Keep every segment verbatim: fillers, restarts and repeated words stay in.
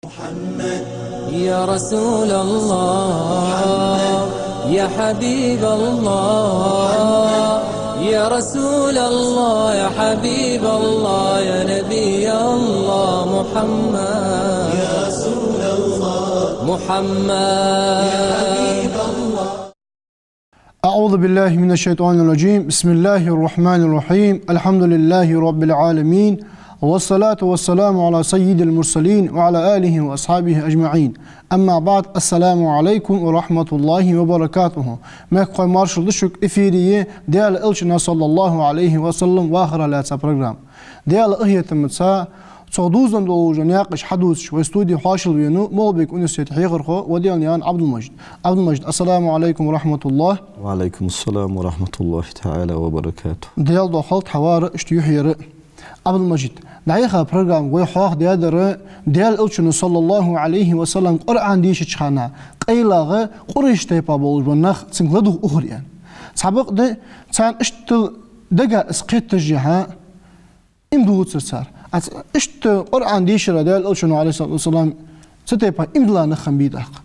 محمد يا رسول الله، يا حبيب الله، يا رسول الله، يا حبيب الله، يا نبي الله، محمد يا رسول الله، محمد يا حبيب الله. أعوذ بالله من الشيطان الرجيم. بسم الله الرحمن الرحيم. الحمد لله رب العالمين. والصلاة والسلام على سيد المرسلين وعلى آله وأصحابه أجمعين. أما بعد. السلام عليكم ورحمة الله وبركاته. Мехкахой, маршал да шуга. Эфире я Даьла Элчана, صلى الله عليه وسلم, вахара лаьца программа. Даьла къахетамца, цох дувзаденна дола наькъаш хьадувцаш вай студе хьоашалгӀа венав МагӀалбика университета хьехархо Ваделанаькъан Ӏабдул-Мажид. Ӏабдул-Мажид, السلام عليكم ورحمة الله. وعليكم السلام ورحمة الله تعالى وبركاته. Даьла духьал хьавар, иштта юхьера. Ӏабдул-Мажид, дӀаяхача программе вай хьоахадаьдар, Даьла Элчано, صلى الله عليه وسلم, Къуръан дийшача хана къайлагӀа Къурайш тайпа болаш бола нах цунга ладувгӀа ухар аьнна. Цхьабакъда царна иштта дага из кхеташехьа, иман дувцар цар. Аз иштта Къуръан дийшар Даьла Элчано, عليه الصلاة والسلام, цу тайпа иман дилла нах хиннабий тӀаккха?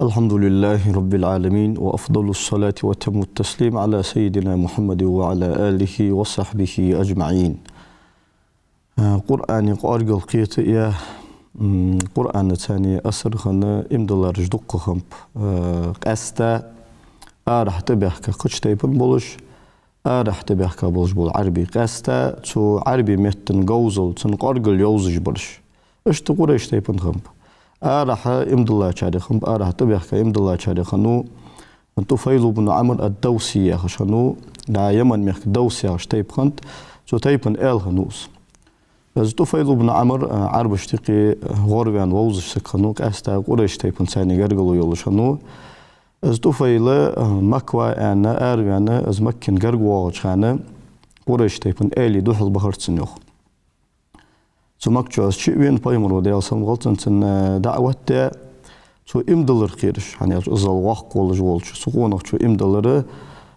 الحمد لله رب العالمين، وأفضل الصلاة وأتم التسليم على سيدنا محمد وعلى آله وصحبه أجمعين. Э, Къуръана кӀоаргал кхета а, м, Къуръанаца цхьана асар хинна иман диллараш дукха хиннаб, э, къаьстта арахьа тӀабаьхка кхыча тайпан болаш, арахьа тӀабаьхка болаш бола Ӏарбий, къаьстта цу Ӏарбий меттан говзал, цун кӀоаргал йовзаш бараш. Иштта Къурайш тайпан хиннаб. Арахьа иман диллачарех хиннаб, арахьа тӀабаьхка иман диллачарех хиннав ТӀуфайл ибн Ӏамр ад-Давси яхаш хиннав, дӀа Яман мехка Давс яхаш тайпа хиннад, цу тайпан аьла хиннав из. Из ТӀуфайл ибн Ӏамр, а, Ӏарбашта юкъе гӀорваьнна вовзаш саг хиннав, къаьстта Къурайш тайпан цхьана гаргало йолаш хиннав. Из ТӀуфайл, а, Макка ва аьнна, араваьнна, из Маккан гарга воагӀача хана Къурайш тайпан аьлий духьал бахар цунна, йоах. Цу Макка чу из чувена, пайхамара, Даьла салам хилда цунна, цунна даӀват даь, цо иман диллар кхераш, хӀана аьлча из воккха волаш волча цу къонахчо иман диллар,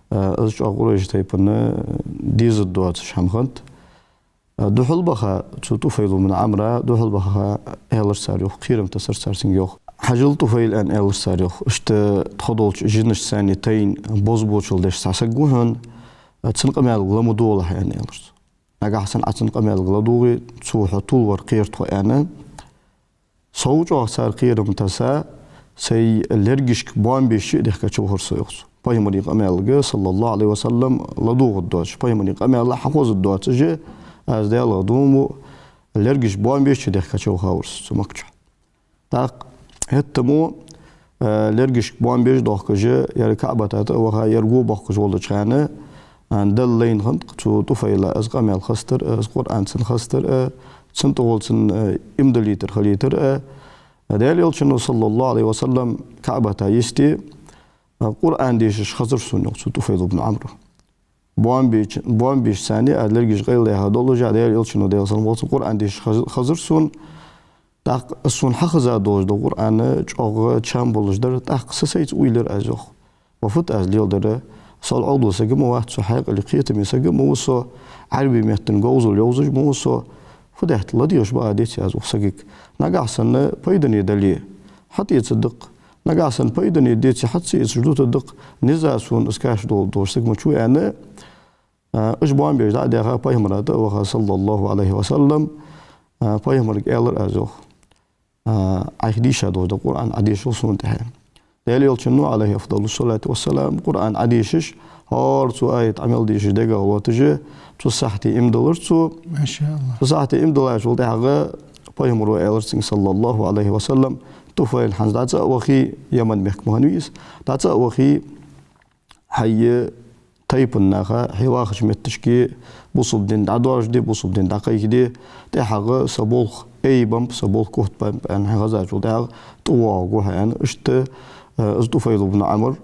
а, из чӀоагӀа Къурайш тайпана дезаш доацаш хӀама хиннад. А, духьал баха цу ТӀуфайл ибн Ӏамра, духьал баха аьлар цар, йоах, кхерам тесар цар цунга, йоах. Хьажал, ТӀуфайл, аьнна, аьлар цар, йоах, иштта тхо долча жинашца цхьана тайна бозбуунчал деш цхьа саг ва хьона, а, цун къамаьлга ла ма долахь, аьнна, аьлар цо. Нагахьа санна Ӏа цун къамаьлга ладувгӀе, цо хьо тувлавар кхер тхо, аьнна. Сов чӀоагӀа цар кхерам тесса, сай лергашка боам беш а дехкача вахар со, йоах цо. Пайхамара къамаьлга, صلى الله عليه وسلم, ладувгӀаргдоацаш, пайхамара къамаьл хьахозаргдоацаш, аз Даьлах дув буъ, лергашка боам беш а дехкача вахавар со цу Макка чу. ТӀаккха хӀаьта мо, э, лергашка боам беш а дохкаш, ер КаӀбата тӀа а ваха, ер го боаккхаш волча хана, э, Даьла лайна хиннад цу ТӀуфайла из къамаьл хазийтар, э, из Къуръан цунна хазийтар, э, цун тӀагӀолла цунна, э, иман диллийтар хилийтар, э. Даьла Элчано, صلى الله عليه وسلم, КаӀбата йисте, э, Къуръан дешаш хазар сона, йоах цу ТӀуфайл ибн Ӏамра. Боам беш-, боам беш цхьана, аз лергаш къайладаьха доллашехь, Даьла Элчано, Даьла салам хилда цунна, Къуръан дешаш хаз-, хазар сона. ТӀаккха сона хьахеза долаш дола Къуръан чӀоагӀа чам болаш дар, тӀаккха са сайца уйла йир аз, йоах. Ва фуд аз леладер? Со алгӀа дола саг ма вац, со хьаькъале, кхетаме саг ма ва со, Ӏарбий меттан говзал йовзаш ма ва со. Фу даьд, ладувгӀаш ба а деций аз укх сагага? Нагахьа санна пайдане дале, хьатӀаэцаргда-кх. Нагахьа санна пайдане деце, хьа ца эцаш дутаргда-кх, низа сона из кашамаш долаш саг ма вац, аьнна. А, уж боам беш дӀа а даьха, пайхамара тӀа а ваха, صلى الله عليه وسلم, а, пайхамарга аьлар аз, йоах, а, Ӏайха дийша долаш дола Къуръан Ӏодешал сона тӀехьа. Даьла Элчано, عليه أفضل الصلاة والسلام, Къуръан Ӏодешаш, хӀара цо аят Ӏа мел дешаш дегагӀа лоатташ, цу сахьате иман диллар цо. Машаллах. Цу сахьате иман диллачул тӀехьагӀа пайхамара аьлар цунга, صلى الله عليه وسلم: ТӀуфайл, хӀанз дӀа цӀа а вахе, Яман мехка ма хиннавий из, дӀа цӀа а вахе, хьай тайпан наха, хьо вахача метташка бусалба дин дӀадоаржаде, бусалба дин дӀакхайкаде, тӀехьагӀа са болх айбеннаб, са болх кохтабаьб, аьнна, хьайна хезачул тӀехьагӀа тӀавоагӀаргва хьо, аьнна. Иштта, э, из ТӀуфайл ибн Ӏамр,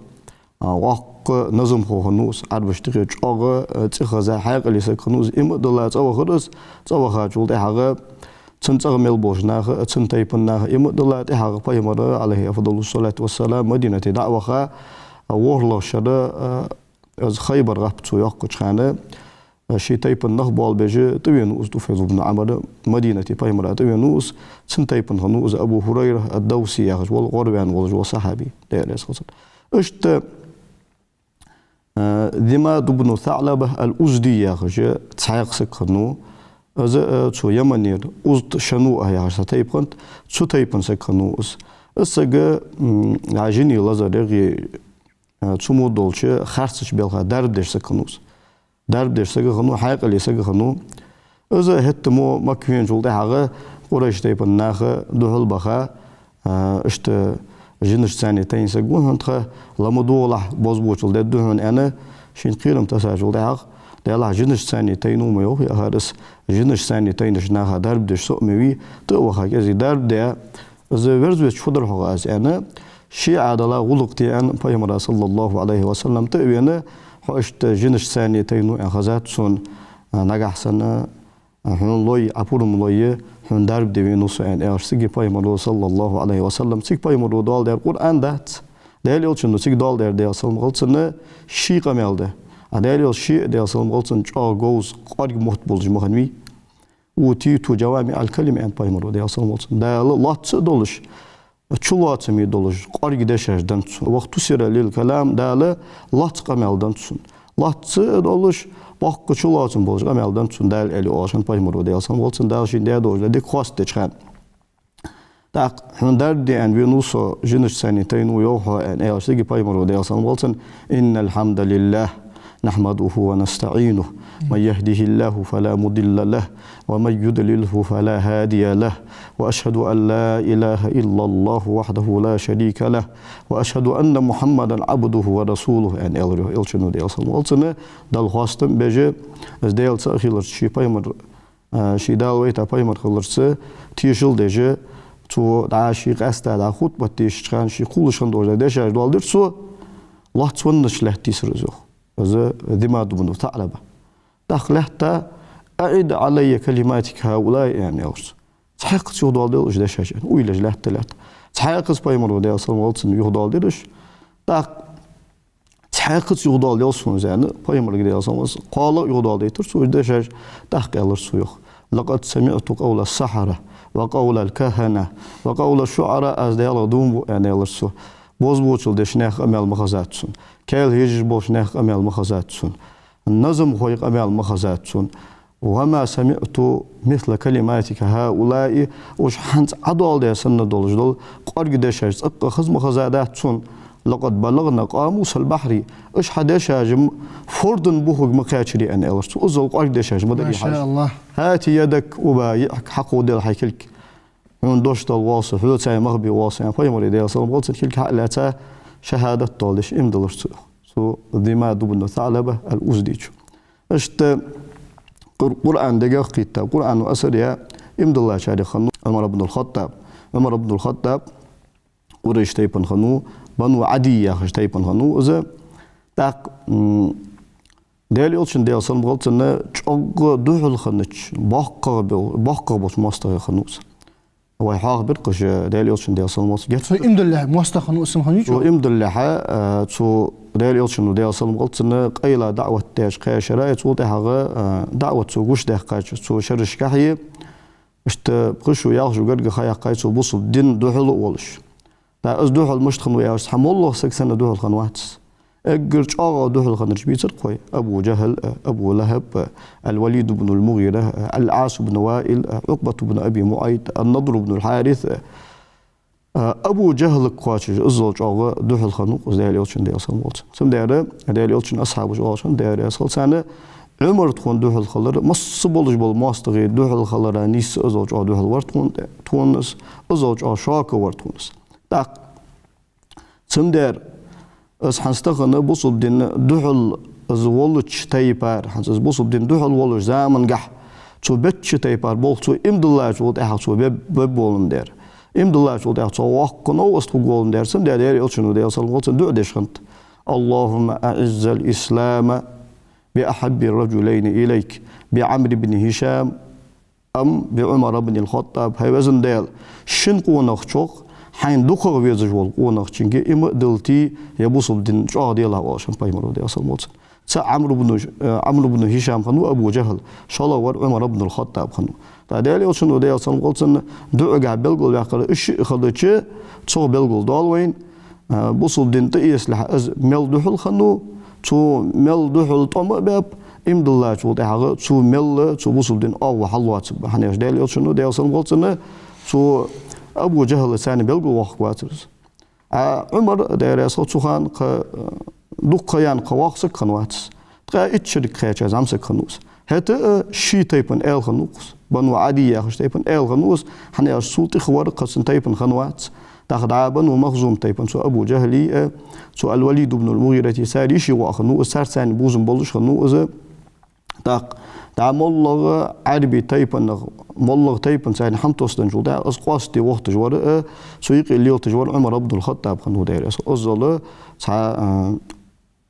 а, воккха назамхо хиннав из, Ӏарбашта юкъе чӀоагӀа, э, цӀихеза, хьаькъале саг хиннав из, иман а дилла цӀавахар из, цӀавахачул тӀехьагӀа цун цӀагӀа мел болча наха, цун тайпан наха иман а дилла, тӀехьагӀа пайхамара, عليه أفضل الصلاة والسلام, Мадинате дӀа а ваха, ворхӀлагӀча шера, а, из Хайбар гӀап цо йоаккхача хана, ший тайпан нах болх беш тӀавенав из ТӀуфайл ибн Ӏамр, Мадинате пайхамара тӀавенав из, цун тайпан хиннав из Абу ХӀурайра ад-Давси яхаш вола гӀорваьнна волаш вола сахьаби, Даьла раьза хилва цунна. Иштта, а, Димад ибн СаӀлаба ал-Узди яхаш цхьаькха саг хиннав, из, а, цу Яманера Узд Шануа яхаш цхьа тайпа хиннад, цу тайпан саг хиннав из. Из саг, м, а, жиний лазар ягӀий, а, цу мо долча харцача балха дарба деш саг хиннав из. Дарба деш саг хиннав, хьаькъале саг хиннав. Из хӀаьта мо Макка веначул тӀехьагӀа Къурайш тайпан наха духьал баха, а, иштта жинашца тайна саг ва хьона тха, ла ма догӀалахь, бозбуунчал дергда хьона аьнна, шийна кхерам тессачул тӀехьагӀа, Даьлахьа, жинашца тайна ва ма йоах, яхар из, жинашца тайнача наха дарба деш со а ма вий, тӀа а ваха кӀезига дарба даь, из верзавеш фу дар хьога аз аьнна, ший Ӏадала гӀулакх де аьнна, пайхамара, саллаллахӀу Ӏалайхи ва саллам, тӀа а вена, хьо иштта жинашца тайна ва аьнна хезад сона, а, нагахьа санна, а, хьона лой, Ӏа пурам лой, хьона дарба де венав со аьнна, аьлча, цига пайхамара, саллаллахӀу Ӏалайхи ва саллам, цига пайхамара доаладаьр Къуръан дац, Даьла Элчано цига доаладаьр, Даьла салам хилда цунна, ший къамаьл да. А Даьла Элча ше а, Даьла салам хилда цунна, чӀоагӀа говза, кӀоарга мотт болаш ма хиннавий. «أوتيت جوامع الكلم», аьннад пайхамара, Даьла салам хилда цунна. Дала лоацца а долаш, чулоацаме долаш, кӀоарга дешаш деннад сона. «واختصر لي الكلام», Дала лоацца къамаьл деннад сона. Лоацца а долаш, боккха чулоацам болаш къамаьл деннад сона Дала, аьле оалаш хиннад пайхамара, Даьла салам хилда цунна, Дала шийна даь долча дика хоастадеча хана. ТӀаккха хьона дарба де аьнна венав со, жинашца тайна ва йоах хьо аьнна, аьлча, цига пайхамара, Даьла салам хилда цунна: «إن الحمد لله نحمده ونستعينه، من يهده الله فلا مضل له، ومن يضلله فلا هادي له، وأشهد أن لا إله إلا الله وحده لا شريك له، وأشهد أن محمدا عبده ورسوله», аьнна, аьлар йоах Элчано, Даьла салам хилда цунна, Далла хоастам беш, из Даьла цаӀ хиларца, ший пайхамар, а, ший Дала вайта пайхамар хиларца тешал деш, цо дӀа ший къаьстта дӀа хутбат дешача хана ший кхоллаш хинна долаш дешаш доаладир цо, лоацца веннача лаьтта йисар из йоах. Из Димад ибн СаӀлаба. ТӀаккха лаьтта: «أعد علي كلماتك هؤلاء», аьнна, аьлар цо. Цхьаькхаза юхадоаладел уж дешаш аьнна, уйлаш лаьтта-лаьтта. Цхьаькхаза пайхамара, Даьла салам хилда цунна, юхадоаладир уж. ТӀаккха цхьаькхаза юхадоаладел сона из аьнна, пайхамарга, Даьла салам хилда цунна, кхоалагӀа юхадоаладайтар цо уж дешаш, тӀаккха аьлар цо йоах: «لقد سمعت قول السحرة وقول الكهنة وقول الشعراء», аз Даьлах дув буъ аьнна, аьлар цо. Бозбуунчал деш наьха къамаьл ма хезад сона, каьлха езаш болча наьха къамаьл ма хезад сона, назамхой къамаьл ма хезад сона. «وما سمعت مثل كلماتك هؤلاء», уж хӀанз Ӏа доаладаь санна долаш дола кӀоарга дешаш цӀаккха хаза ма хезадац сона. «لقد بلغن قاموس البحر», уж хьа дешаш-м фордан бухага ма кхаьчарий аьнна, аьлар цо. Иззал кӀоарга дешаш ма дарий хьа уж. МашааллахӀ. «هات يدك أبايعك», хьакхоадаьл хьай кулг. Хьона дош дала воал со, хьоца мах бе воал со, аьнна, пайхамара, Даьла салам хилда цунна, кулг хьа а лаьца, шахӀадат доаладеш иман диллар цо йоах, цу Димад ибн СаӀлаба ал-Уздичо. Иштта Къур-, Къуръан дегах кхийтта, Къуръано асар яь иман диллачарех хиннав Ӏумар ибн ал-ХаттӀаб. Ӏумар ибн ал-ХаттӀаб Къурайш тайпан хиннав, Бану Ӏадий яхаш тайпан хиннав из. ТӀаккха, м, Даьла Элчан, Даьла салам хилда цунна, чӀоагӀа духьал хиннача, боккхагӀа бел-, боккхагӀа болча моастагӀех хиннав из. Вай хьоахабир-кх уж Даьла Элчан, Даьла салам хилда цунна, геттара. Цо иман диллалехь моастагӀа хиннав из, хиннав? Цо иман диллалехьа, а, цу Даьла Элчано, Даьла салам хилда цунна, къайла даӀват деча кхаь шера, цул тӀехьагӀа, а, даӀват цо гучадаьккхача цу шерашкахьеи, иштта пхи шу, ялх шу гаргара ха яьккхай цо бусалба дина духьал а волаш. ТӀаккха из духьал мишта хиннав аьлча, цхьа моллагӀа саг санна духьал хиннавац из. Эггара чӀоагӀа духьал хиннараш бийцар-кх вай: Абу ЖахӀал а, Абу ЛахӀаб а, ал-Валид ибн ал-МугӀира а, ал-Ӏас ибн ВаӀил а, Ӏукъбат ибн Аби МуӀайт а, ан-Надр ибн ал-Хьарис а. А, Абу ЖахӀалга кхоачаш иззал чӀоагӀа духьал хиннав-кх из Даьла Элчан, Даьла салам хилда цунна. Цудухьа Даьла Элчан асхьабаша оалаш хиннад, Даьла раьза хилва царна, Ӏумара тхона духьал хилар, масса болаш бола моастагӀий духьал хилара нийсса иззал чӀоагӀа духьал вар тхона, тхона из, иззал чӀоагӀа шока вар тхона из. ТӀаккха цудухьа из хӀанз тахан бусалба дина духьал из волча тайпара, хӀанз из бусалба дина духьал волча замангахь цо беча тайпара болх цо иман диллачул тӀехьагӀа цо бе-, бе боландаь. Иман диллачул тӀехьагӀа цо воккха новкъост хургволандаь. Цудухьа Даьла Элчано, Даьла салам хилда цунна, дуӀа деш хиннад: «اللهم أعز الإسلام بأحب الرجلين إليك، بعمرو بن هشام أم بعمر بن الخطاب». ХӀай Везан Даьла, шин къонахчох хьайна дукхагӀа везаш вола къонахчунга иман а диллалахь, е бусалба дин чӀоагӀа делахь, оалаш хиннад пайхамара, Даьла салам хилда цунна. Цаӏ Ӏамр ибн, э, Ӏамр ибн Хишам хиннав Абу Джахьл, шоллагӏвар Ӏумар ибн аль-Хаттаб хиннав. ТӀаккха Даьла Элчано, Даьла салам хилда цунна, дуӏагахь белгалваьккхар уж шиъ хилча, цох белгалдоал вайна, э, бусалба дин тӏаэцалехь из мел духьал хиннав, цо мел духьал тӏом а баьб, иман диллачул тӏехьагӏа цо мел, цо бусалба дина оагӏув хьаллоацаб. Хӏана аьлча Даьла Элчано, Даьла салам хилда цунна, цу Абу Джахьлаца цхьана белгалвоаккхаргвацар из. А Ӏумар, Даьла раьза хилва цунна, кхы, э, дукха ха яьнна кхы воккха саг хиннавац из. Ткъаь итт шерага кхаьча зӏамсаг хиннав из. ХӀаьта а ший тайпан аьла хиннав-кх из. Бану Ӏадий яхача тайпан аьла хиннав из, хӏана аьлча цул тӏехьа вар кхы цун тайпан хиннавац. ТӀаккха дӏа Бану Махзум тайпан цу Абу Джахьлий а, цу аль-Валид ибн аль-МугӀирати, цар йиший воӏ хиннав из, царца цхьана бувзам болаш хиннав из. ТӀаккха дӏа моллагӏа Ӏарбий тайпанах, моллагӏа тайпан царна хӏама тоссаденначул тӏехьагӏа из къоастаде вохийташ вар а, цу юкъе лелийташ вар Ӏумар ибн аль-Хаттаб хиннав, Даьла раьза хилва цунна. Иззал цхьа, а,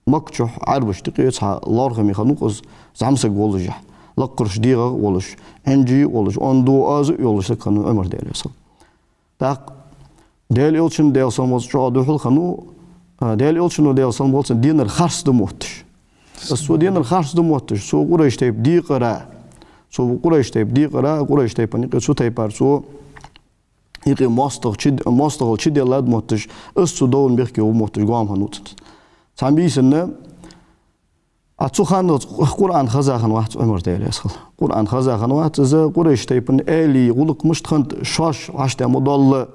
Макка чухь Ӏарбашта юкъе цхьа лоархӏаме хиннав-кх из, зӏамсаг волашехь, лакхарча дегӏах а волаш, ӏаьнжий а волаш, онда а, оаз а йолаш саг хиннав Ӏумар, Даьла раьза хилва. ТӀаккха Даьла Элчано, Даьла салам хилда цунна, чӏоагӏа духьал хиннав, а, Даьла Элчано, Даьла салам хилда цунна, денар харц да мотташ. Из цо денар харц да мотташ, цо Къурайш тайпа декъара, цо Къурайш тайпа декъара, Къурайш тайпан юкъе цу тайпара цо юкъе моастагӏал чу, моастагӏал чуделла да мотташ, из цо довна бехке ва мотташ гоама хиннав цунца. Цхьан бийсанна А цу хана Къуръан хаза хиннавац Ӏумара, Даьла раьза хилва цунна. Къуръан хаза хиннавац из, Къурайш тайпан аьлий гӏулакх мишта хиннад, шоаш вӏаштӏехьа ма доалла,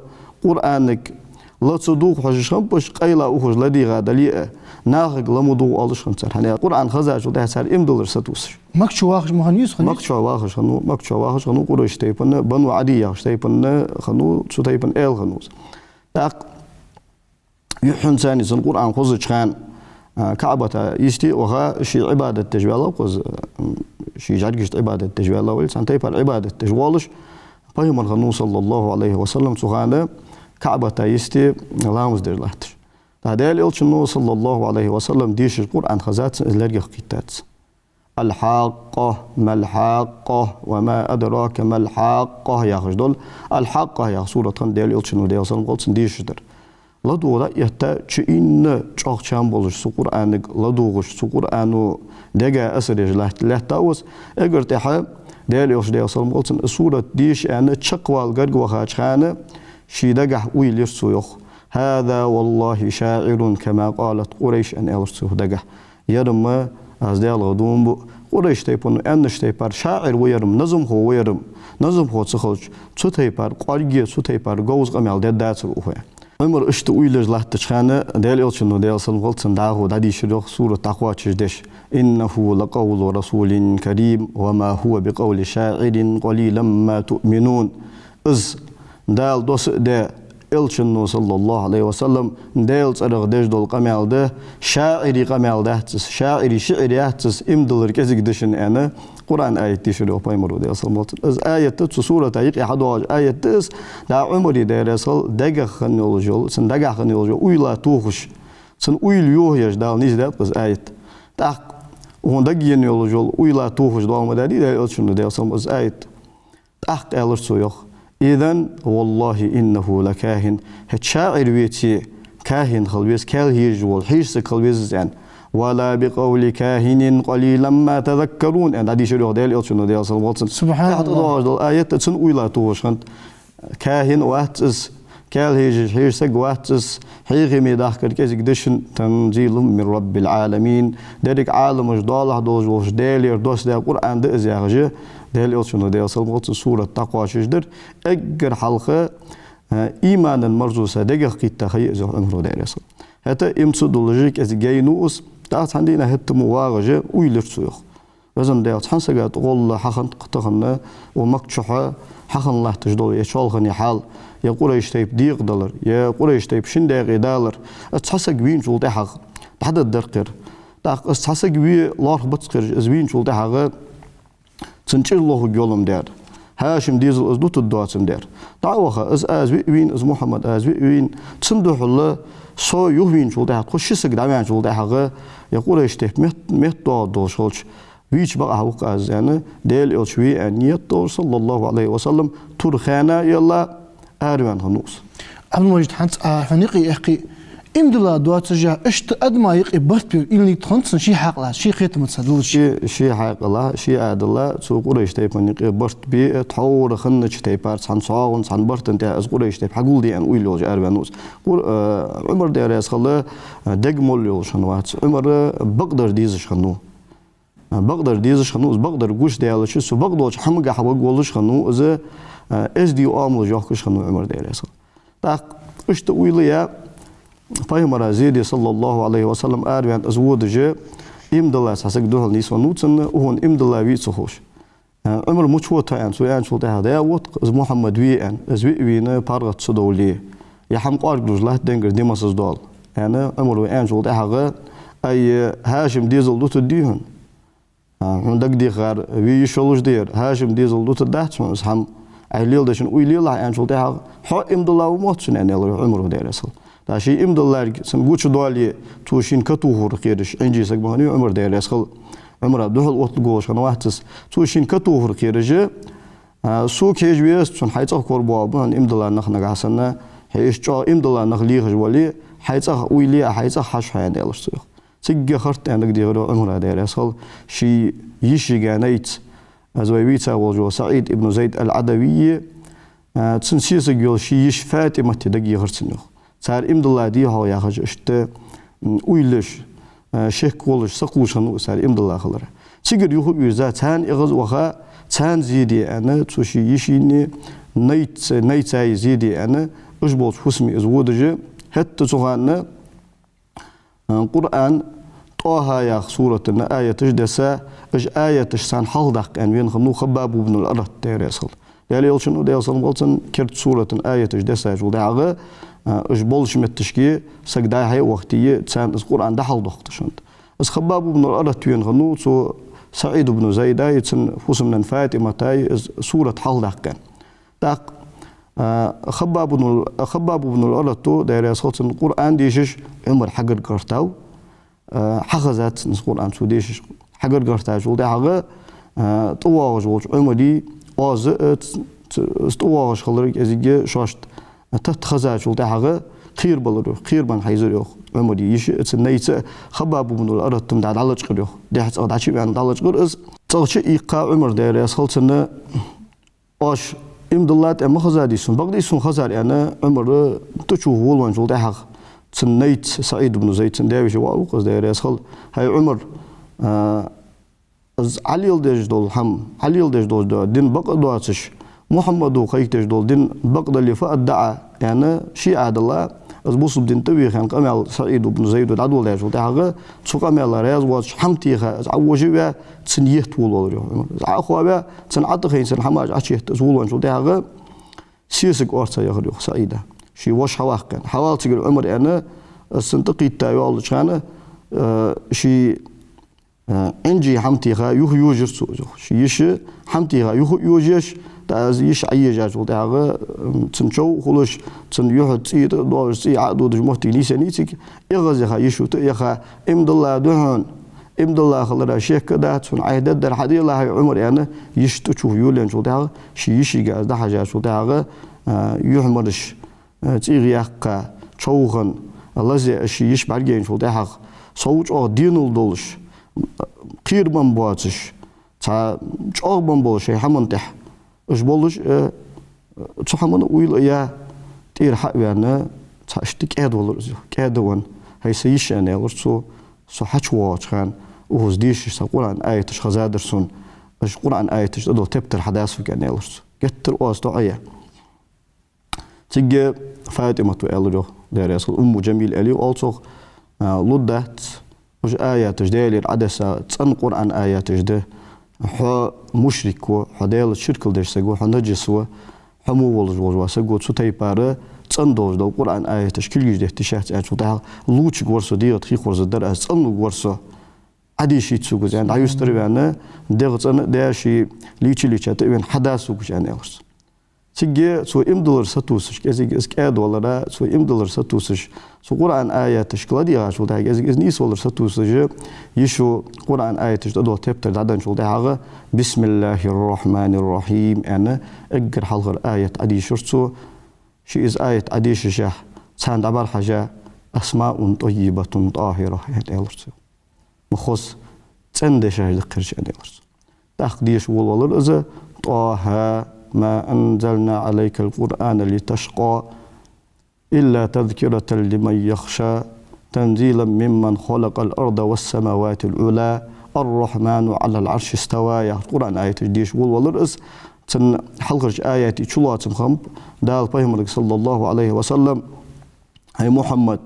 Къуръанага ла ца дугӏа хьожаш хиннаб уж, къайла ухаш ладийгӏа дале а, нахага ла ма дугӏа оалаш хиннад цар. Хӏана аьлча Къуръан хазачул тӏехьагӏа цар иман диллар сатувсаш. Макка чу вахаш ма хиннавий из, хиннавий? Макка чу вахаш хиннав, Макка чу вахаш хиннав, Къурайш тайпан, Бану Ӏадий яхача тайпан хиннав, цу тайпан аьла хиннав из. ТӀаккха юххьанца цунна Къуръан хозача хана, а, Каӏбата йисте а ваха, ше Ӏибадат деш ваьлла-кх из, м, ший жӏаргашта Ӏибадат деш ваьлла вале, цхьан тайпара Ӏибадат деш волаш, Пайхамар хиннав, саллаллахӏу Ӏалайхӏи ва саллам, цу хана Каӏбата йисте ламаз деш латташ. ТӀаккха Даьла Элчано, саллаллахӏу Ӏалайхӏи ва саллам, дийшача Къуръан хазац, из лергах кхийттад. الحاقة، ما الحاقة، وما أدراك ما الحاقة яхаш дола. Аль-Хьакъа яха сурат хиннад Даьла Элчано, Даьла салам хилда цунна, дийшаш дар. ЛадувгӀа дӀаэтта, чу инна чӀоагӀа чам болаш цу Къуръанага ладувгӀаш, цу Къуръано дега асар еш латт-, лаьттав из. Эггара тӀехьа Даьла Элча, Даьла салам хилда цунна, сурат дийша аьнна чакхвала гарга вахача хана, ший дагахь уйла йир цо, йоах: «هذا والله شاعر كما قالت قريش», аьнна, аьлар цо, йоах, дагахь. Ер-м аз Даьлах дув буъ, Къурайш тайпано аьннача тайпара шаӀир ва ер-м, назамхо ва ер-м, назамхо ца хилча, цу тайпара кӀоарга, цу тайпара говза къамаьл дергдацар укхо. Ӏумар иштта уйла еш латтача хана, Даьла Элчано, Даьла салам хилда цунна, дӀахо дӀадийшар, йоах, сурат дӀакхоачашдеш: «إنه لقول رسول كريم وما هو بقول شاعر قليلا ما تؤمنون». Из Дала доссадаь, Элчано, саллаллахӀу Ӏалайхи ва саллам, Даьла цӀерах деш дола къамаьл да, шаӀира къамаьл дац из, шаӀира шиӀир яц из, иман диллар кӀезига да шун, аьнна, Къуръан аят дийшар, йоах, Пайхамаро, Даьла салам хилда цунна. Из аят да, цу сурата юкъе хьадоагӀаш аят да из, дӀа Ӏумара, Даьла раьза хилва цунна, дагахь хинна йолаш йола, цун дагахь хинна йолаш йола уйла тохаш, цун уйла йохаеш Дала низ даьд-кх из аят. ТӀаккха хьона даггена йолаш йола уйла тохаш дола ма даьдий Даьла Элчано, Даьла салам хилда цунна, из аят. ТӀаккха аьлар цо, йоах: «إذن والله إنه لكاهن». ХӀаьта шаӀир веце, кахӀин хила веза, каьлла хьежаш вола, хьежа саг хила веза из, аьнна. «ولا بقول كاهن قليلا ما تذكرون», аьнна, дӀадийшар, йоах, Даьла Элчано, Даьла салам хилда цунна. СубхьаналлахӀ. ТӀаккха доагӀаш дола аят а цун уйла тохаш хиннад. КахӀин вац из, каьлла хьежаш, хьежа саг вац из, хьехаме дахкар кӀезига да шун, «تنزيل من رب العالمين». Деррига Ӏаламаш доалахьа долаш волча Даьлагара доссадаь Къуръан да из, яхаш, Даьла Элчано, Даьла салам хилда цунна, сурат дӀакхоачашдир. Эггара хьалха, э, иманан марзо са дагах кхийтта ха я из, йоах Ӏумара, Даьла раьза хилва цунна. ХӀаьта иман ца дуллаш кӀезига гайнав из, тӀаккха цхьан дийнахьа хӀаьта мо вагӀаш уйла йир цо, йоах. Везан Даьла, цхьан сага тӀагӀолла хьахиннад-кх тахан укх Макка чухь хьахинна латташ дола е чоалхане хьал, е Къурайш тайпа декъадалар, е Къурайш тайпа шин даькъе далар. Из цхьа саг вийначул тӀехьагӀа дӀадаргдар-кх ер. ТӀаккха из цхьа саг ве лоархӀ бац-кх ераш, из вийначул тӀехьагӀа цун чӀир лохаргйола-м дер. ХӀашим дезал из дутаргдоаца-м дер. ДӀа а ваха, из аз виъ вийна, из Мухьаммад аз виъ вийна, цун духьала со юхавийначул тӀехьагӀа, тхо ши саг дӀаваьнначул тӀехьагӀа, е Къурайш тайпа мет-, меттадоагӀаргдолаш хилча, вийча бакъахьа ва-кх аз, аьнна, Даьла Элча ве аьнна нийят долаш, саллаллахӀу Ӏалайхи ва саллам, тур хана а елла, араваьнна хиннав из. Ӏабдул-Мажид, хӀанз а хьона юкъе эккхий, Иман дилла доацаш, иштта адамий юкъе барт бе уйла нийт хиннад цун ший хьаькъалца, ший кхетамца дилла. Ший, ший хьаькъалца, ший Ӏаьдала, цу Къурайш тайпан юкъе барт бе, тхьовра хиннача тайпара цхьан цхьоагӀон, цхьан барта тӀа из Къурайш тайпа хьагулде аьнна уйла йолаш араваьннав из. Къур-, э, Ӏумар, Даьла раьза хилва, э, дег молла йолаш хиннавац. Ӏумар, э, бакъдар дезаш хиннав. Бакъдар дезаш хиннав из, бакъдар гуш даьлча, цу бакъдолча хӀамагахьа ваг волаш хиннав из, эздий оамалаш йоахкаш хиннав Ӏумар, Даьла раьза хилва. ТӀаккха иштта уйла яь, Пайхамара зе де, саллаллахӀу Ӏалайхи ва саллам, араваьнна из водаш, иман дилла цхьа саг духьал нийсвеннав цунна, укхунна иман дилла вий ца ховш. Ӏумар, мича вода хьо, аьнна, цо аьнначул тӀехьагӀа, да вотт-кх из Мухьаммад ве, аьнна, из виъ вийна паргӀата ца довле, е хӀама кӀоарга луш латт денгара ди массаза доал, аьнна, Ӏумара аьнначул тӀехьагӀа, ай, ХӀашима дезал дутаргдий хьона? А, хьона дагадехар, ве йиш йолаш да ер, ХӀашима дезал дутаргдац хьона из хӀама, Ӏа леладечун уйла елахь, аьнначул тӀехьагӀа, хьо иман дилла ва мотт цунна, аьнна, аьлар Ӏумара, Даьла раьза хилва. ТӀаккха ший иман диллар цунна гучадоале, цо шийна ка тохар кхераш, Ӏинжий саг ма хиннавий Ӏумар, Даьла раьза хилва. Ӏумара духьал оттаргволаш хиннавац из. Цо шийна ка тохар кхераш, а, сога хьежа веза, цунна хьай цӀагӀа корабоагӀаргба хьона иман дилла нах нагахьа санна, хьо иштта чӀоагӀа иман дилла нах лехаш вале, хьай цӀагӀа уйла е, хьай цӀагӀа хьажа хьо, аьнна, аьлар цо, йоах. Цига харц аьнна дагадехар, йоах, Ӏумара, Даьла раьза хилва, ший йишийга найц, из вай вийца волаш вола СаӀид ибн Зайд ал-Ӏадавий, а, цун сесаг йола ший йиша ФатӀимат дагадехар цунна, йоах. Цар иман дилла дий-хьогӀ яхаш иштта, м, уйлаш, а, шек волаш, сакхувш хиннав из цар иман дилла хилара. Цигара юха а вийрза, царна эгӀазваха, царна зе де аьнна, цу ший йишийна, найц-, найцай зе де аьнна, уж болча фусаме из водаш, хӀаьта цу хана, а, Къуръан, ТӀохӀа яха сурата аяташ десса, уж аяташ царна хьалхадаккха аьнна вена хиннав Хаббаб ибн ал-Арат, Даьла раьза хилва. Даьла Элчано, Даьла салам хилда цунна, керда сурата аяташ дессачул тӀехьагӀа, а, уж болча метташка саг дӀа-хьа вахийте, царна из Къуръан дӀахьалхадоаккхийташ хиннад. Из Хаббаб ибн ал-Арат вена хиннав цу СаӀид ибн Зайдай, цун фусам-нанна ФатӀиматай из сурат хьалхадаккха аьнна. ТӀаккха, а, Хаббаб ибн ал-, Хаббаб ибн ал-Арата, Даьла раьза хилва цунна, Къуръан дешаш Ӏумар хьагарга гӀертав, а, хьахезад цунна из Къуръан цо дешаш. Хьагарга гӀертачул тӀехьагӀа, а, тӀавоагӀаш волча Ӏумара оаз, а, ц-, ц-, из тӀавоагӀаш хилар кӀезига шоашта тата хезачул тӀехьагӀа кхерабелар, йоах, кхерабенна хьайзар, йоах, Ӏумара йиша а, цун найц а, Хаббаб ибн ал-Арат-м дӀа-, дӀалачкъар, йоах. Дехьа цӀагӀа дӀачуиккха дӀалачкъар из. ЦӀагӀа чуиккха Ӏумара, Даьла раьза хилва цунна, оаш иман диллад аьнна ма хезадий сона, бакъда из сона хезар, аьнна, Ӏумар тӀачувха волавенначул тӀехьагӀа цун найц СаӀид ибн Зайд, цун даь-веший воӀ ва-кх из, Даьла раьза хилва. ХӀай Ӏумар, а, из Ӏа леладеш дола хӀама, Ӏа леладеш дола дин бакъ доацаш, Мухьаммада кхайкадеш дола дин бакъ дале фу аргда Ӏа, аьнна, ший Ӏаьдала, из бусалба дина тӀавийхьа къамаьл СаӀид ибн Зайда дӀадоладаьчул тӀехьагӀа, цу къамаьла раьза воацаш хӀама теха из Ӏовожаваь, цунна етта волавелар, йоах, Ӏумар. Из Ӏа а хоаваь, цунна Ӏа тӀахайна, цун хӀамаш Ӏочуетта из волавенначул тӀехьагӀа, сесаг орца яхар, йоах, СаӀида. Ший воша хьаваккха аьнна. Хьавал цигара, Ӏумар, аьнна, из цунна тӀакхийтта йоаллача хана, э, ший Э, Ӏинжий хӀама теха юха йожаяьр цо из, йоах. Ший йиша хӀама теха юха а йожаеш, тӀаккха из йиша Ӏоежачул тӀехьагӀа, м, цун чов а хулаш, цун юхь цӀий тӀа а доалаш, цӀий Ӏо а додаш моттиг нийсъеннай цига, эгӀазъяха, йиша тӀа а яха, иман дилла да хьона, иман дилла хилара шек а дац хьона, Ӏайха дергдар хьаделахь, хӀай Ӏумар, аьнна, йиша тӀачувха йолаенначул тӀехьагӀа, ший йишийга из дӀахьежачул тӀехьагӀа, э, юхьмараш, э, цӀий гӀа яьккха, човхана, лазаяь ший йиша бӀаргаяйначул тӀехьагӀа, сов чӀоагӀа денал долаш, кхерабенна боацаш, цхьа чӀоагӀбенна болаш шоай хӀаман тӀехьа уж болаш, э, цу хӀаман уйла а яь, тӀера хьа а ваьнна, цхьа иштта кӀаьда валар из, йоах. КӀаьда а венна, хӀай са йиша, аьнна, аьлар цо, со хьачувоагӀача хана, укхаза дешаш цхьа Къуръан аяташ хезадар сона, уж Къуръан аяташ тӀадола тептар хьада сога, аьнна, аьлар цо. Геттара оаз тоӀаяь. Цига ФатӀимата аьлар, йоах, Даьла раьза хилва, Умму Джамил аьле оал цох, а, лургдац, уж аяташ, Даьлагара Ӏодесса цӀена Къуръан аяташ да, хьо мушрик ва, хьо Даьлаца ширк деш саг ва, хьо наджас ва, хьо во волаш вола саг ва, цу тайпара цӀена долаш дола Къуръан аяташ кулгаш детта йиш яц, аьнначул тӀехьагӀа, лувчаргвар со, дегӀа тӀа хий хорзаргдар аз, цӀенлургвар со, Ӏодешийта сога из, аьнна, дӀаюстара а ваьнна, дегӀ цӀена а даь, ший лийча-лийча тӀа а вена, хьада сога из, аьнна, аьлар цо. Цига цо иман диллар сатувсаш, кӀезига из кӀаьда валара, цо иман диллар сатувсаш, цу Къуръан аяташка ладийгӀачул тӀехьагӀа кӀезига из нийсвалар сатувсаш, йишо Къуръан аяташ тӀадола тептар дӀаденначул тӀехьагӀа, «بسم الله الرحمن الرحيم», аьнна, эггара хьалхара аят Ӏодийшар цо. Ший из аят Ӏодешашехь, царна дӀабӀарахьежа, أسماء طيبة طاهرة, аьнна, аьлар цо. Ма хоза цӀена дешаш да-кх ераш, аьнна, аьлар цо. ТӀаккха деша волавелар из: طه ما أنزلنا عليك القرآن لتشقى إلا تذكرة لمن يخشى تنزيلا ممن خلق الأرض والسماوات العلى الرحمن على العرش استوى, яха Къуръан аяташ деша волавелар из. Цун хьалхарча аятий чулоацам хиннаб Дала пайхамарга, صلى الله عليه وسلم: хӀай Мухьаммад,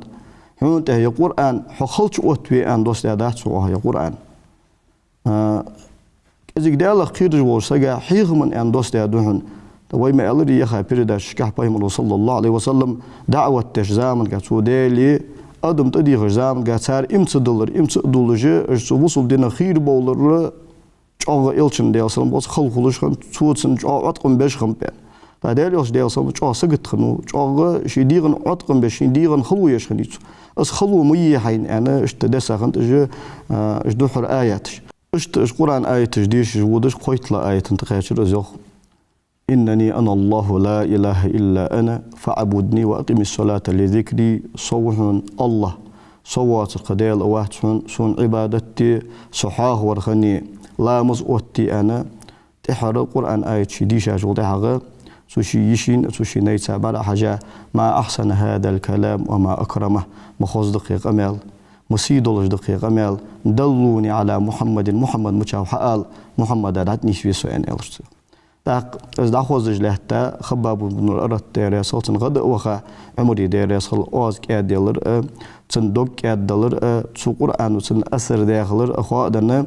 хьона тӀа ер Къуръан хьо халча оттаве аьнна доссадаь дац хьона ер Къуръан. А, кӀезига Даьлах кхераш волча сага хьехам аьнна доссадаь да хьона. ТӀаккха вай ма аьларий, яха передачашка пайхамаро, صلى الله عليه وسلم, даӀват деча заманга, цо Даьлага адам тӀадийхача заманга цар иман ца диллар, иман ца а диллаш, уж цу бусалба динах хийра бовлар, чӀоагӀа Элчанна, Даьла салам хилда цунна, хала хулаш хиннад, цо цунна чӀоагӀа Ӏоткъам беш хиннаб, аьнна. ТӀаккха Даьла Элча, Даьла салам хилда цунна, чӀоагӀа сагот хиннав, чӀоагӀа ший дегӀа Ӏоткъам беш, ший дегӀа хало еш хиннай цо. Из хало ма е хьайна, аьнна, иштта десса хиннад уж, а, уж духхьара аяташ. Иштта уж Къуръан аяташ дешаш водаш, кхойтталагӀча аята тӀа кхаьчар из, йоах: إنني أنا الله لا إله إلا أنا فاعبدني وأقم الصلاة لذكري. Со ва хьона АллахӀ, со воацар кхы Даьла а вац хьона, сона Ӏибадат де, со хьоахавар хинна, ламаз оттаде, аьнна. ТӀехьара Къуръан аяташ дийшачул тӀехьагӀа цу ший йишийна, цу ший найца бӀарахьежа: ما أحسن هذا الكلام وما أكرمه. Ма хоза да-кх ер къамаьл, ма сий долаш да-кх ер къамаьл. دلوني على محمد, Мухьаммад мичав хьаала, Мухьаммада дӀатӀанийсве со, аьнна, аьлар цо. ТӀаккха из дӀахозаш лаьтта Хаббаб ибн ал-Арат, Даьла раьза хилва цунна, гӀадъяха, Ӏумара, Даьла раьза хилва, оаз кӀаьдъялар а, цун дог кӀаьддалар а, цу Къуръано цун асар дӀаьхалар а хоаденна,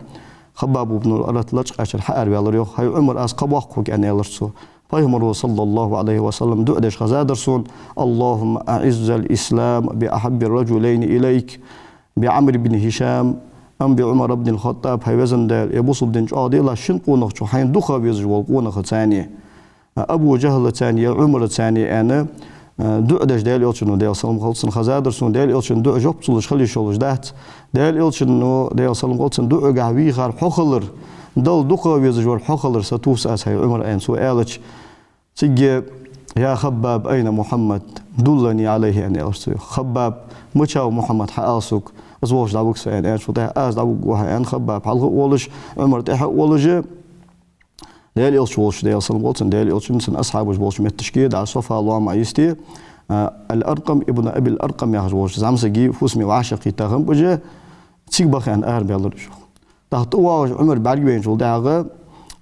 Хаббаб ибн ал-Арат лачкъачара хьаараваьлар, йоах: хӀай Ӏумар, аз кхаъ боаккх хьога, аьнна, аьлар цо. Пайхамаро, صلى الله عليه وسلم, дуӀа деш хезадар сона: اللهم أعز الإسلام بأحب الرجلين إليك بعمرو بن هشام أم بعمر بن الخطاب. ХӀай везан Даьла, ер бусалба дин чӀоагӀделахь шин къонахчох, хьайна дукха везаш вола къонахаца, Абу ЖахӀлаца е Ӏумараца, аьнна, а, дуӀа деш Даьла Элчано, Даьла салам хилда цунна, хезадар сона. Даьла Элчан дуӀа жоп ца луш хила йиш йолаш дац. Даьла Элчано, Даьла салам хилда цунна, дуӀагахьа вийхар хьо хилар, Далла дукха везаш вар хьо хилар сатувс аз, хӀай Ӏумар, аьнна, цо аьлча, цига: يا خباب أين محمد؟ دلني عليه, аьнна, аьлар цо. Хаббаб, мичав Мухьаммад, хьаала сога, из волча дӀавига со, аьнна, аьлча, тӀаккха: аз дӀавугаргва хьо, аьнна, Хаббаб хьалха а волаш, Ӏумар тӀехьа а волаш, Даьла Элча волча, Даьла салам хилда цунна, Даьла Элчан, цун асхьабаш болча метташка дӀа Сафа лоама йисте, а, Ал-Аркъам ибн Абил Аркъам яхаш волча зӀамсага фусаме вӀашагӀкхийтта хиннаб уж, цига баха аьнна арабаьлар уж. ТӀаккха тӀавоагӀаш Ӏумар бӀаргавайначул тӀехьагӀа,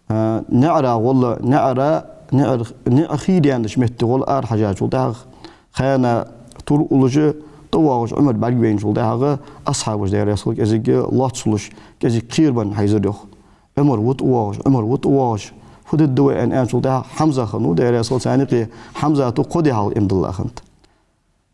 а, наӀара гӀолла, наӀара, наӀар-, наӀар хийра яннача метте гӀолла арахьежачул тӀехьагӀа, хана тур уллаш, тӀавоагӀаш Ӏумар бӀаргавайначул тӀехьагӀа асхьабаш, Даьла раьза хилва царна, кӀезига лоацалуш, кӀезига кхерабенна хьайзар, йоах. Ӏумар ва тӀавоагӀаш, Ӏумар ва тӀавоагӀаш, фу дергда вай, аьнна, аьнначул тӀехьагӀа Хьамза хиннав, Даьла раьза хилва царна юкъе, Хьамзата кхо ди хьалха иман диллача хиннад.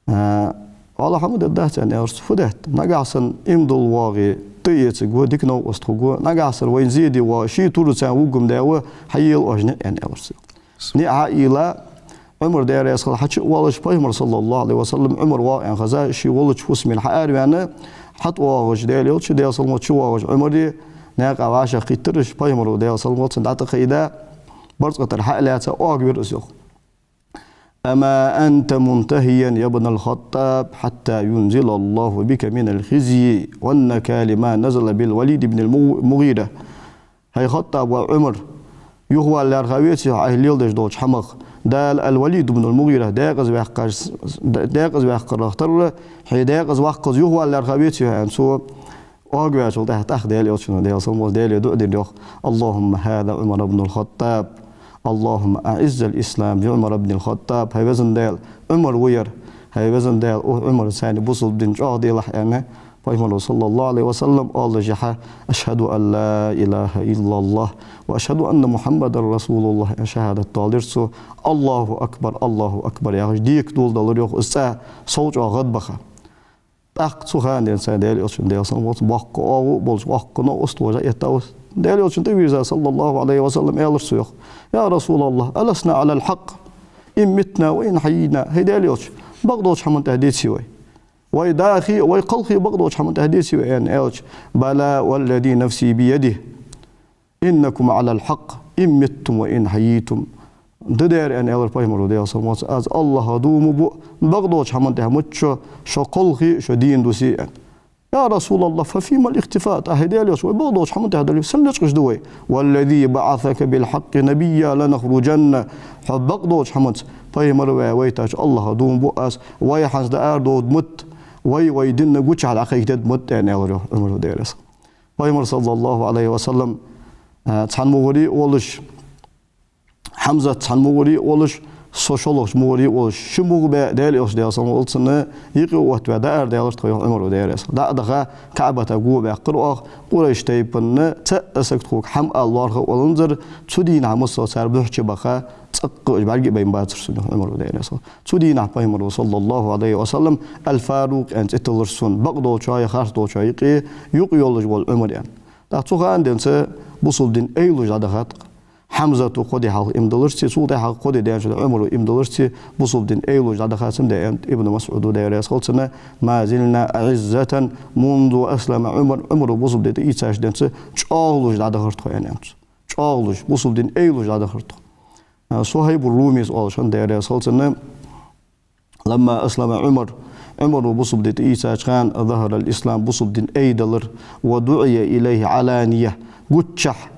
А, валлахӀи, хӀама дергдац, аьнна, аьлар цо. Фу даьд? Нагахьа санна иман дилла воагӀе, тӀаэцаргва, дика новкъост хургва, нагахьа санна вайна зе де воагӀе, ший тура царна вугаргва, хьаела оаш ниӀ, аьнна, аьлар цо. НиӀ хьаийла, Ӏумар, Даьла раьза хилва, хьачу а воалаш, пайхамар, صلى الله عليه وسلم, Ӏумар воагӀа аьнна хеза, ше волча фусамера хьаараваьнна, хьатӀавоагӀаш Даьла Элча, Даьла салам хилда цунна, чувоагӀаш Ӏумара наькъа вӀашагӀкхийттар уж, пайхамаро, Даьла салам хилда цунна, дӀатӀакхийда, барзкъа тӀара хьа а лаьца, оагавир из, йоах. أما أنت منتهيا يا ابن الخطاب حتى ينزل الله بك من الخزي والنكال ما نزل بالوليد بن المغيرة. ХӀай ХаттӀаб воӀ Ӏумар, юхавала лаьрхӀа веций хьо Ӏа леладеш долча хӀамах? Дала ал-Валид ибн ал-МугӀира декъаза ваьккхаш, декъаза ваьккхарах тарра, хьо декъаза ваккхалца юхавала лаьрхӀа веций хьо, аьнна, цо оагаваьчул тӀехьагӀа, тӀаккха Даьла Элчано, Даьла салам хилда цунна, Даьлага дуӀа дир, йоах: اللهم هذا عمر بن الخطاب، اللهم أعز الإسلام بعمر بن الخطاب. ХӀай везан Даьла, Ӏумар ва ер, хӀай везан Даьла, укх Ӏумарца бусалба дин чӀоагӀделахь, аьнна, пайхамаро, صلى الله عليه وسلم, оалаш хьа: أشهد أن لا إله إلا الله وأشهد أن محمدا رسول الله, аьнна, шахӀадат доаладир цо. الله أكبر، الله أكبر яхаш, дика доладелар, йоах, из цӀа сов чӀоагӀа гӀадбаха. ТӀаккха цу хана денз Даьла Элчан, Даьла салам хилда цунна, боккха оагӀув болаш, боккха новкъост вожа этта ва. Даьла Элчана тӀавийрза, صلى الله عليه وسلم, аьлар цо, йоах: يا رسول الله، ألسنا على الحق إن متنا وإن حيينا؟ ХӀай Даьла Элча, бакъдолча хӀаман тӀа деций вай? Вай дахе а, вай кхалхе а бакъдолча хӀаман тӀа деций вай, аьнна, аьлча: بلى والذي نفسي بيده إنكم على الحق إن متم وإن حييتم. Даьра, аьнна, аьлар пайхамара, Даьла салам хилда цунна: «Аз АллахӀа дув ма буъ, бакъдолча хӀаман тӀехьа мичча шо кхалхе, шо дийна дусе», аьнна. «يا رسول الله، ففيما الاختفاء؟» ТӀаккха, хӀай Даьла Элча, вай бакъдолча хӀаман тӀехьа дале, сенна лечкъаш да вай? «والذي بعثك بالحق نبيا لنخرجن». Хьо бакъдолча хӀаманца пайхамар ваь вайтача АллахӀа дув ма буъ аз, вай хӀанз дӀаарадода ма дий, вай, вай дин гучахьа дӀакхайкадергда ма дий, аьнна, аьлар йоах Ӏумара, Даьла раьза хилва. Пайхамар, саллаллахӀу Ӏалайхи ва саллам, а, цхьан мугӀаре а волаш, Хьамзат цхьан мугӀаре а волаш, со шоллагӀча мугӀаре а волаш, ши мугӀа баь, Даьла Элча, Даьла салам хилда цунна, юкъе оттаваь дӀаарадаьлар тхо, йоах Ӏумара, Даьла раьза хилва. ДӀа а даха, КаӀбата го баьккхар оаха, Къурайш тайпан цаӀ а саг тхога хӀама ала лоархӀа а валанзар, цу дийнахьа массаза цар бухьча баха, цӀаккха уж бӀарга а байна бацар сона, йоах Ӏумара, Даьла раьза хилва. Цу дийнахьа пайхамара, саллаллахӀу Ӏалайхи ва саллам, Аль-Фарукъ аьнна цӀи тиллар сона, бакъдолчои харцдолчои юкъе юкъ йолаш вола Ӏумар, аьнна. ТӀаккха цу хана денз бусалба дин айлуш дӀадахар-кх. Хьамзата кхо ди хьалха иман дилларца, цул тӀехьагӀа кхо ди даьнначул тӀехьагӀа Ӏумара иман дилларца, бусалба дин айлуш дӀадахар, цудухьа аьннад Ибн МасӀуда, Даьла раьза хилва цунна: «ما زلنا أعزة منذ أسلم عمر». Ӏумара бусалба дин тӀаийцача денз чӀоагӀлуш дӀадахар тхо, аьнна, аьннад цо. ЧӀоагӀлуш, бусалба дин айлуш дӀадахар тхо. А, Сухьайб ар-Руми оалаш хиннад, Даьла раьза хилва цунна: «لما أسلم عمر», Ӏумара бусалба дин тӀаийцача хана, «ظهر الإسلام», бусалба дин айделар, «ودعي إليه علانية», гучахьа,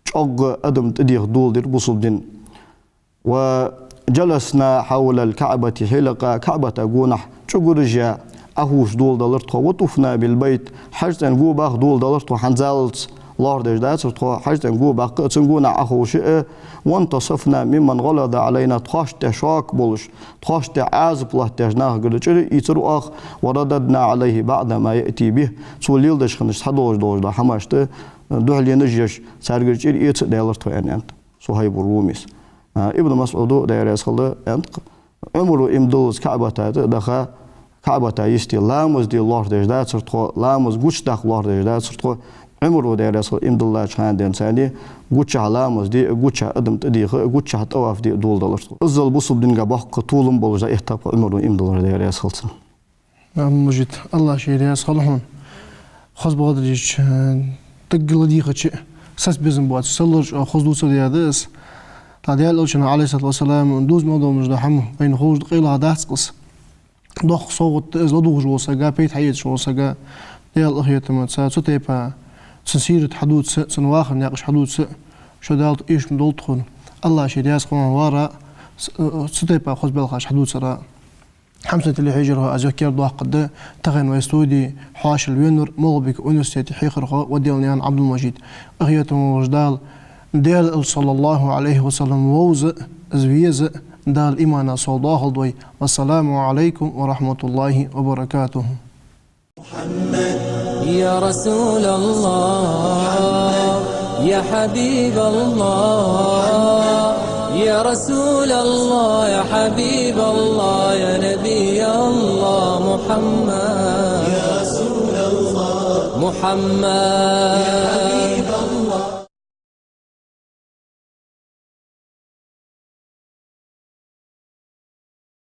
чӀоагӀа адам тӀадеха доладир бусалба дин. «وجلسنا حول الكعبة حلقا», КаӀбата гонахьа чӀугураш яь, Ӏохувша доладелар тхо, «وطفنا بالبيت», ХьажцӀен го баха доладелар тхо, хӀанзалца лоархӀаш дацар тхо, ХьажцӀен го баккха а, цун гонахьа Ӏоховша а, «وانتصفنا ممن غلظ علينا», тхоашта тӀа шок болаш, тхоашта тӀа Ӏазап латтадеш нахагара чӀир а ийцар оаха, «ورددنا عليه بعض ما يأتي به», цо леладеш хиннача цхьадолаш долаш дола хӀамашта духьале а еш, царгара чӀир а эца а даьлар тхо, аьнна, аьннад Сухьайб ар-Руми. А, Ибн МасӀуда, Даьла раьза хилва, аьннад-кх: Ӏумара иман диллалца КаӀбата тӀа а даха, КаӀбата йисте ламаз де лоархӀаш дацар тхо, ламаз гучадаккха лоархӀаш дацар тхо. Ӏумара, Даьла раьза хилва, иман диллача хана денз гучахьа ламаз де а, гучахьа адам тӀадеха а, гучахьа тӀаваф де а доладелар тхо. Иззал бусалба динга боккха толам болаш дӀаэтта-кх Ӏумара иман диллар, Даьла раьза хилва цунна. Абдул-Мажид, АллахӀ ший раьза хилва хьона. ХозбагӀдар дийшача, э, тӀаггала дийхача, саца безам боацаш, саллар чӀоагӀа хоза дувцаш да из. ТӀаккха Даьла Элчано, Ӏалайхи ссалату вассалам, дувза мел долаш дола хӀама вайна ховш да, къайлагӀа дац-кх из. Доккха совгӀат да из ладувгӀаш волча сага, пайда хьаэцаш волча сага, Даьла къахетамца, цу тайпара цун сират хьадувца, цун вахара наькъаш хьадувца, шо Дала тӀехьа эшам долда тхона. АллахӀ ший раьза хилва хьона, вар а, ц-, э, цу тайпара хоза белхаш хьадувцар а. Хьамсара телехьежархой, аз йоккхар доаккхаргда, тахан вай студе хьоашалгӀа венавар МагӀалбика университета хьехархо Ваделнаькъан Абдул-Мажид. Къахетам болаш Дала, Даьла Элча, саллаллахӀу Ӏалайхи ва саллам, вовза а, из веза а Дала имана совдоахалда вай. والسلام عليكم ورحمة الله وبركاته. يا رسول الله، يا حبيب الله، يا رسول الله، يا حبيب الله، يا نبي الله محمد. يا رسول الله. محمد.